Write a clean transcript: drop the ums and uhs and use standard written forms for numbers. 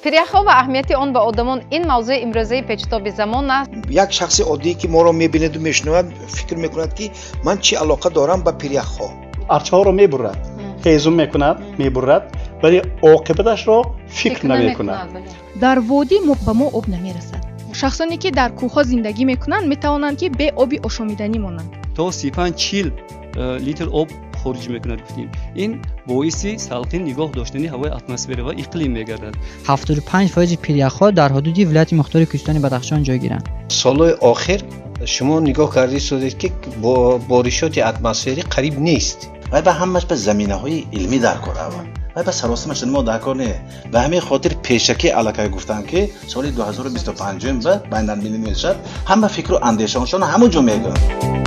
Пиряхҳо ва аҳамияти он ба одамон — ин мавзӯи имрӯзаи Печутоби замон аст. Як шахси оддие, ки моро мебинаду мешунавад, фикр мекунад, ки ман чӣ алоқа дорам ба пиряхҳо? Арчаҳоро мебурад, ҳезум мекунад, мебурад, вале оқибаташро фикр намекунад. Дар водӣ ба мо об намерасад. Шахсоне, ки дар кӯҳҳо зиндагӣ мекунанд, метавонанд, ки бе оби ошомиданӣ монанд. То 35-40 литр об хориҷ мекунад, гуфтем. Ин боиси салқин нигоҳ доштани ҳавои атмосфера ва иқлим мегардад. 75 фоизи пиряхҳо дар ҳудуди вилояти мухтори Кӯҳистони Бадахшон ҷойгиранд. Солҳои охир шумо нигоҳ карда истодед, ки боришоти атмосферӣ қариб нест. Вай ба ҳамаш ба заминаҳои илмӣ дар кор аввал, вай ба саросима шумо дар кор не. Ба ҳамин хотир пешакӣ аллакай гуфтанд, ки соли 2025 ба байналмилалӣ мешавад. Ҳама фикру андешаҳошон ҳамон ҷо мегӯянд.